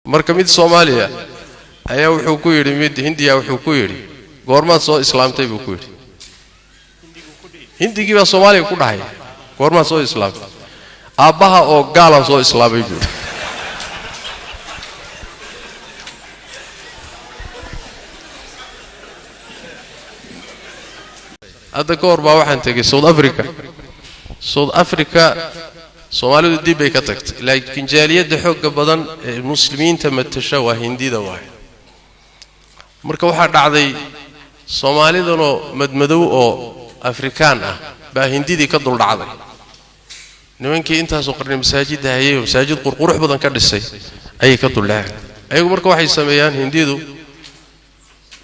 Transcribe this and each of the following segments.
Marka mid Soomaaliya ayaa wuxuu ku yidhi, mid Hindiya wuxuu ku yidhi, goormaad soo islaamtay buu ku yidhi. Hindigii baa Soomaaliya ku dhahay, goormaad soo islaamtay? Aabbaha oo gaalaan soo islaamay buu yidhi. Hadda ka hor baa waxaan tegey South Africa. South Africa Soomaalidu dib bay ka tagtay, laakiin jaaliyadda xoogga badan ee muslimiinta matasha waa Hindida waay. Marka waxaa dhacday Soomaalidanoo madmadow oo Afrikaan ah baa Hindidii ka duldhacday. Nimankii intaasoo qarni masaajidda hayay oo masaajid qurqurux badan ka dhisay ayay ka duldhaceen. Ayagu marka waxay sameeyaan, Hindidu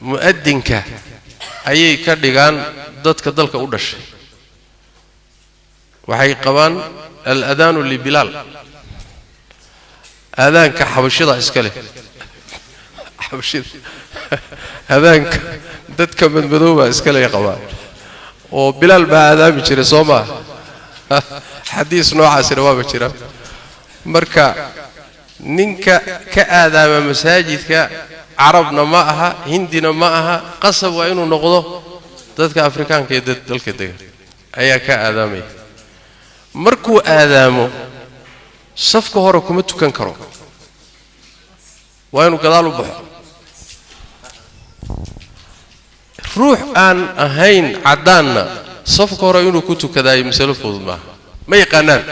mu'adinka ayay ka dhigaan dadka dalka u dhashay. Waxay qabaan al-adaanu libilaal, aadaanka xabashida iska leh, xabashida aadaanka dadka madmadowbaa iska leh qabaan, oo Bilaal baa aadaami jiray, soo maa? Xadiis noocaasina waaba jira. Marka ninka ka aadaama masaajidka Carabna ma aha, Hindina ma aha, qasab waa inuu noqdo dadka Afrikaanka ee dalka degan ayaa ka aadaamaya. Markuu aadaamo safka hore kuma tukan karo, waa inuu gadaal u baxo. Ruux aan ahayn caddaanna safka hore inuu ku tukadaayo masalo fudud maaha, ma yaqaanaan.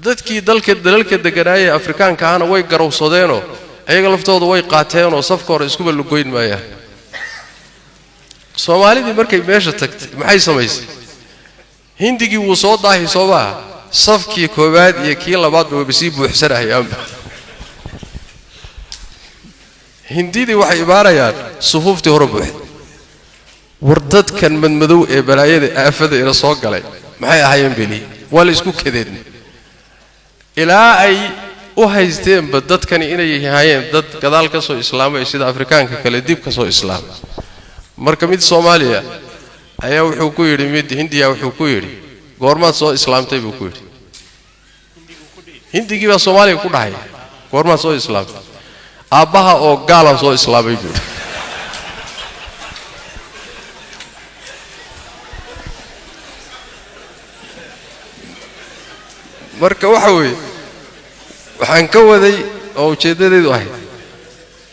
Dadkii dalka dalalka deganaayee Afrikaanka ahna way garowsadeenoo ayaga laftooda way qaateenoo safka hore iskuba lugoyn maayaan. Soomaalidii markay meesha tagtay maxay samaysay? Hindigii wuu soo daahi, soo maaha? Safkii koowaad iyo kii labaadba wayba sii buuxsanahayaanba. Hindidii waxay imaanayaan sufuuftii hore buuxda. War dadkan madmadow ee balaayada aafada ina soo galay maxay ahaayeen beli? Waa la isku kadeedna ilaa ay u haysteenba dadkani inay ahaayeen dad gadaal ka soo islaamay, sida Afrikaanka kale dib ka soo islaamay. Marka mid Soomaaliya ayaa wuxuu ku yidhi, mid Hindiya wuxuu ku yidhi, goormaad soo islaamtay buu ku yidhi. Hindigii baa Soomaaliya ku dhahay, goormaad soo islaamtay? Aabbaha oo gaalaan soo islaamay buu yidhi. Marka waxa weeye, waxaan ka waday oo ujeeddadeedu ahayd,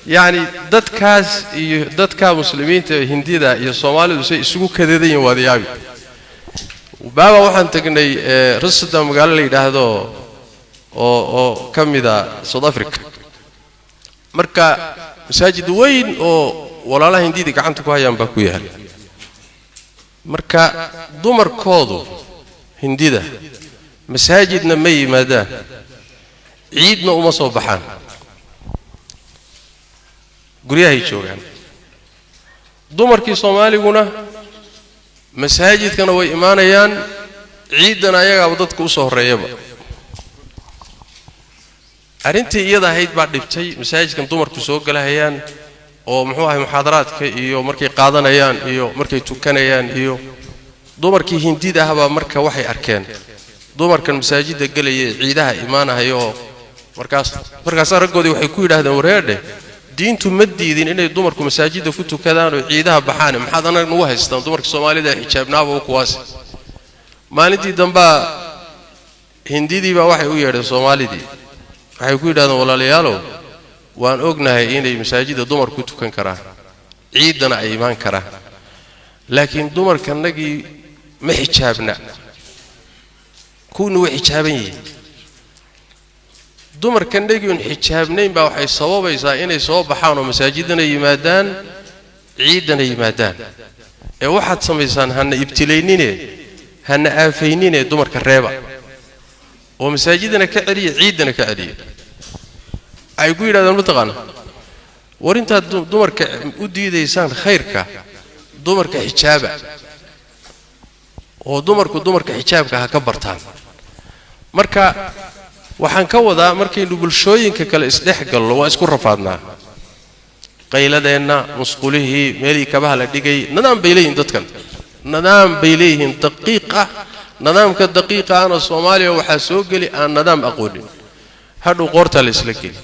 yacni dadkaas iyo dadka muslimiinta ee Hindida iyo Soomaalidu say isugu kadeedan yihin waad yaabi. Baaba waxaan tagnay Rotterdam, magaalo la yidhaahdo oo ka mida South Africa. Marka masaajid weyn oo walaalaha Hindida gacanta ku hayaan baa ku yaal. Marka dumarkoodu Hindida masaajidna ma yimaadaan, ciidna uma soo baxaan, guryahay joogaan. Dumarkii Soomaaliguna masaajidkana way imaanayaan, ciiddana ayagaaba dadka u soo horreeyaba. Arrintii iyada ahayd baa dhibtay masaajidkan dumarku soo galahayaan oo muxuu ahay muxaadaraadka iyo markay qaadanayaan iyo markay tukanayaan. Iyo dumarkii Hindida ah baa marka waxay arkeen dumarkan masaajidda gelaya ee ciidaha imaanahaya, oo markaasaa raggoodii waxay ku yidhahdeen, wareerdheh, diintu ma diidin inay dumarku masaajidda ku tukadaan oo ciidaha baxaan, maxaad annaga nagu haystaan dumarka Soomaalida ee xijaabnaaba u kuwaas? Maalintii dambaa Hindidii baa waxay u yeedheen Soomaalidii, waxay ku yidhahdeen, walaalayaalow, waan ognahay inay masaajidda dumarku ku tukan karaan, ciiddana ay imaan karaan, laakiin dumarkanagii ma xijaabna, kuwina way xijaaban yihiin. Dumarkanagii un xijaabnayn baa waxay sababaysaa inay soo baxaan oo masaajidana yimaadaan, ciiddana yimaadaan. Ee waxaad samaysaan, hana ibtilaynine, hana aafaynine, dumarka reeba oo masaajidana ka celiya, ciiddana ka celiya. Waxay ku yidhahdeen, mataqaana, war intaad dumarka u diidaysaan khayrka, dumarka xijaaba, oo dumarku dumarka xijaabka ha ka bartaan. Marka waxaan ka wadaa, markaynu bulshooyinka kale isdhex gallo waa isku rafaadnaa. Qayladeenna, musqulihii, meelihii kabaha la dhigay, nidaam bay leeyihin dadkan, nidaam bay leeyihiin daqiiq ah. Nidaamka daqiiqa ahna Soomaaliya waxaa soo geli aan nidaam aqoonin, hadhow qoortaa la isla geli.